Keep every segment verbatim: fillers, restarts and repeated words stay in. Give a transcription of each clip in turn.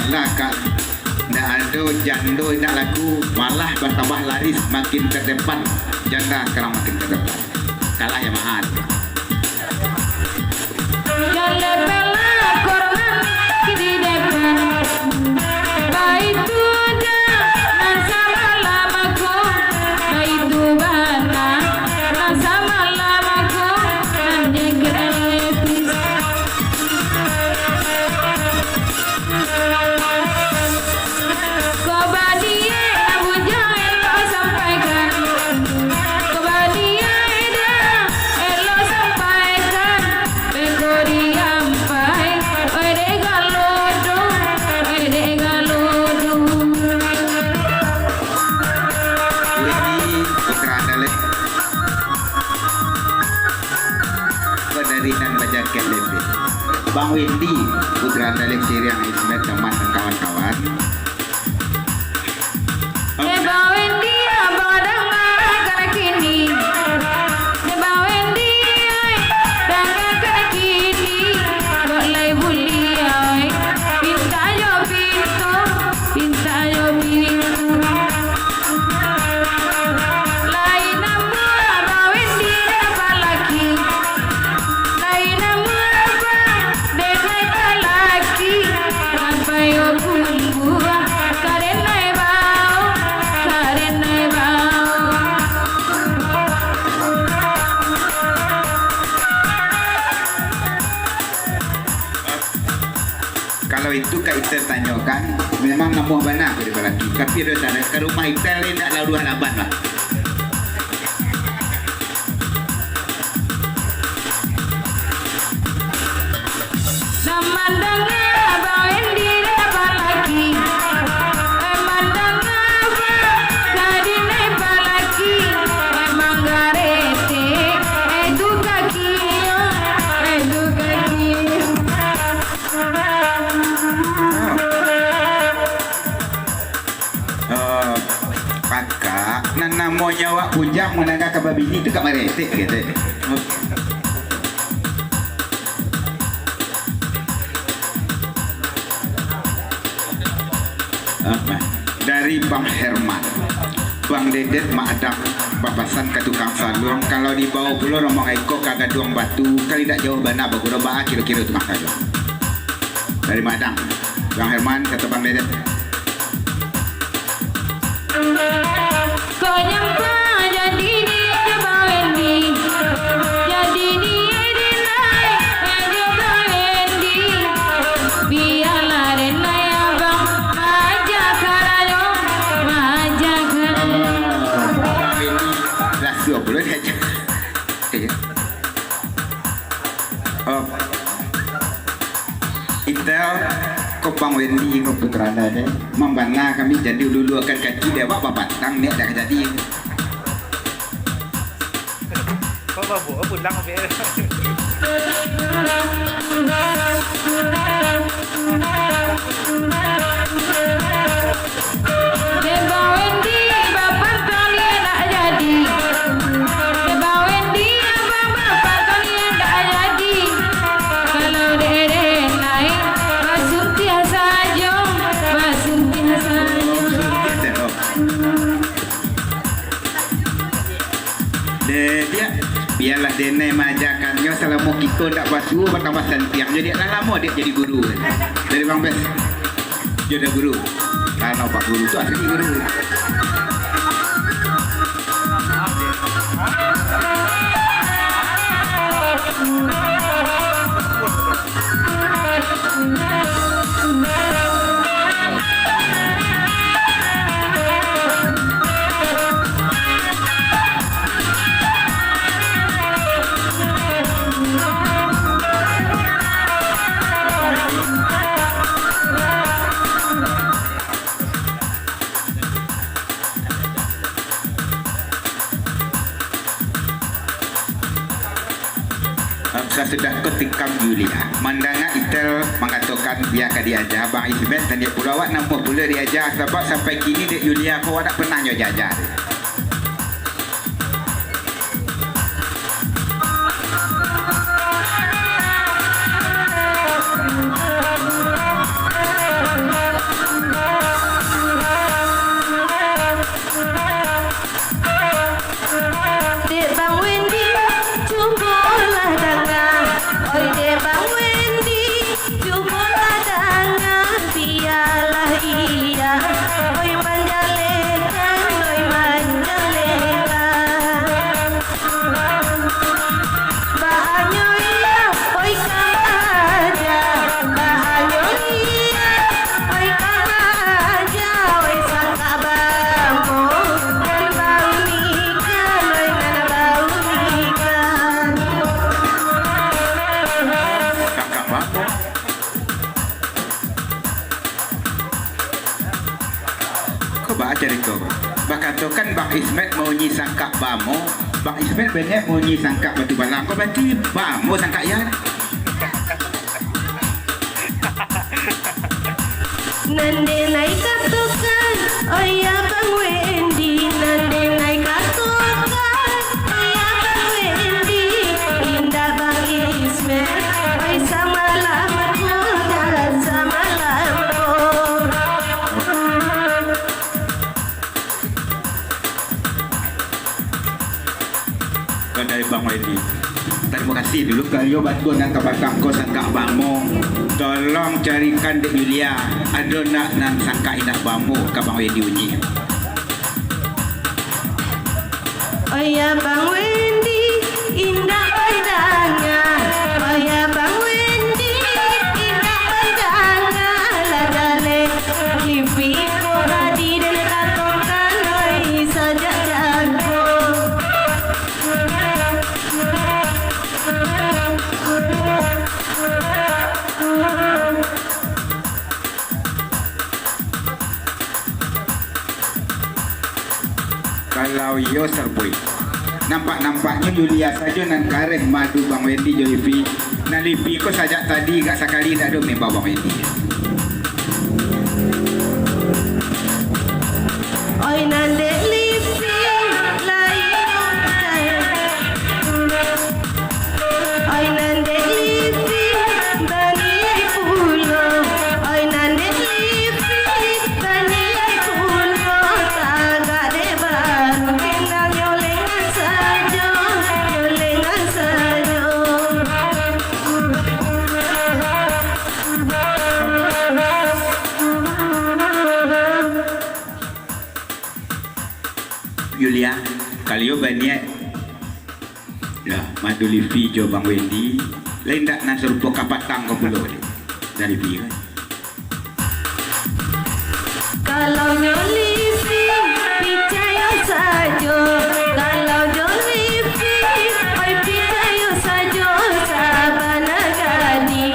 Ndak, Kak. Ndak ado jando indak laku, malah batambah laris, makin ka depan. Janda sekarang makin ka depan. Kalah yang mahal. Jan lepehlah korban di depan. Baitu dah nan samalam ko, baitu bana nan samalam ko, nan jengkel lepis. Ko badiah bujang elok sampaikan. Ko badiah dah elok sampaikan. Beko diampai, oi dek galodo, oi dek galodo. Wendy, putra Andaleh. Ko dari nan bajaket lepeh. Bang Wendy, putra Andaleh Siriang, Ismet, teman dan kawan-kawan. Dek Bang Wendy, abang dangakan kini. Dek Bang Wendy, ai, dangakan kini. Kok lai buliah, ai, pintak jo pintu, pintak jo pintu. Lai namuah Bang Wendy dek balaki. Lai namuah Bang Dek lai balaki, sampai o kumbuah, karenai bao, karenai bao. Kalau itu ka Itel tanyokan, memang namuah bana ko di balaki. Tapi ado tanda ka rumah Itel ni ndak lalu halaban lah. Nan mandanga Bang Wendy dek balaki, eh, mandanga Bang Wendy dek balaki, eh, manggaretek, eh, tu kaki, eh, tu kaki. Eh, pakak, nan namonyo awak bujang mandanga ka babini tu ka maretek, gitu. Eh, dari Bang Herman. Bang Dedet Mak Adam bapasan ka tukang saluang, kalau dibao pulo rombongan iko ka Gaduang Batu, kan indak jauah bana bagurau, baa kiro-kiro tukang saluang. Dari Madang, Bang Herman, kato Bang Dedet. Kok nyampang jadi ni jo Bang Wendy, jadi ni jo Denai, eh, jo Bang Wendy. Bialah Denai abang maaja karanyo, maaja karanyo. Bang Wendy, lah suah pulo diaja. Iya. Oh. Itel, ko Bang Wendy, ko putra anda deh. Mambana kami jadi ulu-uluakan kaki dek awak, babatang niat dak jadi. Kau mabuk, pulang, Bel. Dek Bang Wendy, bapantang ni ndak jadi. Dek Bang Wendy, abang bapantang ni ndak jadi. Kalau dek Denai, basuntiah sajo, basuntiah sajo. Dek, bialah Denai maajakannyo, salamo kito ndak basuo, batambah santiang jo, Dek. Lah lamo Dek jadi guru. Dari Bang Bes. Jodoh guru. Karano Pak Guru tu asli guru. Sasudah ko tikam Yulia, mandanga Itel mangatokan bia ka diaja, Bang Ismet, taniak pulo awak namuah pulo diaja, sabab sampai kini dek Yulia ko awak dak pernah nyo aja-aja. Ko baa carito ko? Bakatokan Bang Ismet maunyi sangkak bamo, Bang Ismet baniaik maunyi sangkak batu balang. Ko barati bamo sangkak Yan. Nan dek lai katokan, oi Abang Wendy, nan dek lai katokan, oi Abang Wendy, indak Bang Ismet, oi samalam ko, jan samalam ko. Kadai Bang Wendy. Tarimo kasih dulu, karajo bantuan nan ka patang ko sangkak bamo. Tolong carikan Dek Yulia, ado ndak nan sangkak indak bamo ka Bang Wendy unyi. Oi Abang Wendy, indak oi danga. Oi Abang Wendy, indak oi danga. Lah jaleh, lipi ko badi den katongkan, oi sajak jago. Kalau iyo, Sarboy. Nampak-nampaknyo Yulia sajo nan kareh maadu Bang Wendy jo Livi. Nan Livi ko sajak tadi gak sakali indak ado memba Bang Wendy. Oi nan dek Livi lai utai. Oi nan dek Livi baniaik pulo. Oi nan dek Livi baniaik pulo. Tagak dek baru pinang nyolengan sajo, nyolengan sajo. Yulia, kalau iyo baniaik, yo, maadu Livi jo Bang Wendy, lai ndak nan sarupo kapatang ko pulo, dari Livi, kan? Kalau nyo Livi, picayo sajo. Kalau jo Livi, oi picayo sajo. Sabana gadih,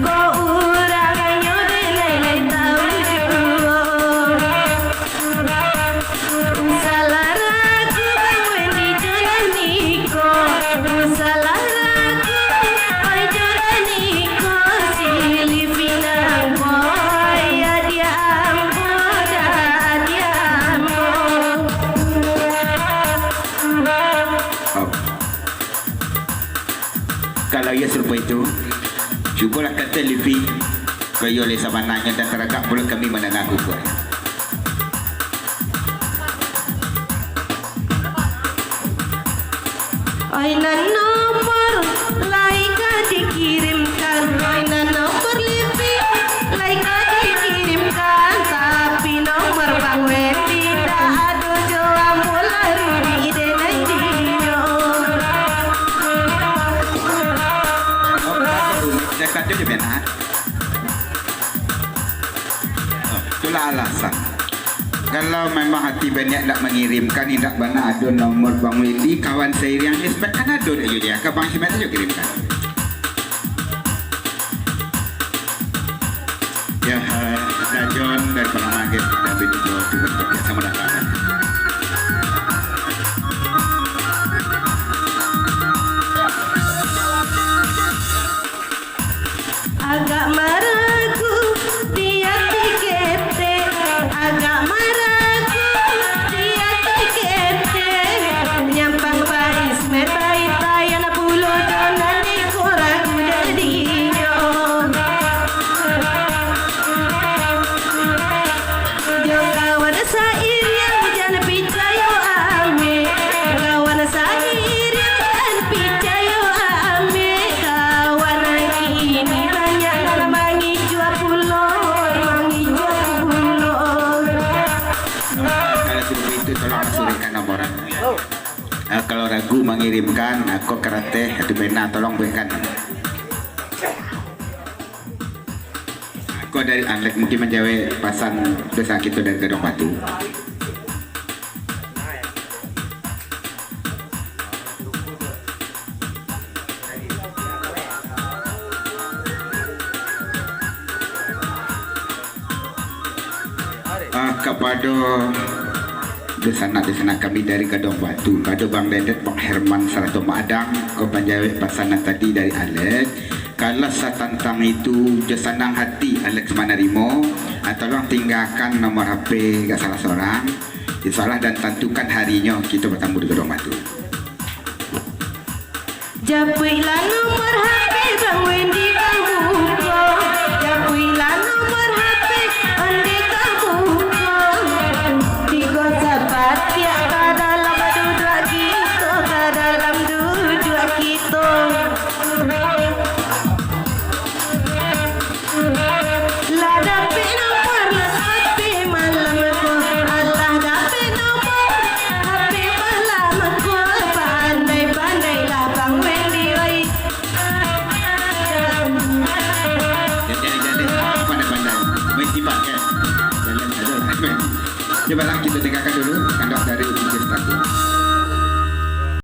ko urang nyo den lai tau juo. Usalah ragu Bang Wendy jo Niko. Usalah ragu, oi jo Niko. Si Livi nangko, oi adiak ambo, dah adiak ambo. Kalau iyo sarupo itu, cubolah kata Livi, ko iyo lai sabananyo dan taragak pulo kami mandanga kukuah. Oi nan nomor lai ka dikirimkan, oi nan nomor Livi lai ka dikirimkan, tapi nomor Bang Wendy ndak ado jo ambo lah rugi den ai dinyo. Cakap tu je, Ben, ah. Itulah alasan. Kalau memang hati baniaik nak mangirimkan, indak bana ado nomor Bang Wendy, kawan sairiang Ismet kan ado dek Yulia, ka Bang Ismet sajo kirimkan. Ya, eh, Dajon dari Panama, guys, David itu, itu, itu, sama datang. Agak maragu di ati ketek, agak maragu di ati ketek. Nyampang Pak Ismet, pai-pai anak pulo, jangan dikoraku jadinyo. Jo kawan sairiang jan picayo ameh, kawan sairiang jan picayo ameh, kawan kini banyak nan mangicuah pulo, mangicuah pulo. Kalau seperti itu, tolong suraikan nomor. Ah, kalau ragu mangirimkan, ah, kok karateh atau pena, tolong buekkan. Ko dari Alek mungkin manjawek pasan dosa kito dari Gadong Batu. Ah, kapado dunsanak-dunsanak kami dari Gadong Batu, kapado Bang Dedet, Bang Herman, sarato Mak Adang, ko panjawek pasanan tadi dari Alex. Kalau satantang itu, jo sanang hati Alex manarimo, ah, tolong tinggakan nomor H P ka salah sorang. Insya Allah, dan tantukan harinyo kito batamu di Gadong Batu. Japuiklah nomor H P Bang Wendy ka muko. Japuiklah nomor H P Andi ka muko. Tigo sapatiak ka dalam duduak kito, ka dalam duduak kito. Lah dapek nomor H P malam ko, alah dapek nomor H P malam ko, pandai-pandailah Bang Wendy, oi. Jadi, jadi, jadi, pandai-pandai. Main tipak, kan? Jalan saja. Cobalah kita dengarkan dulu kandak dari Uji Satu.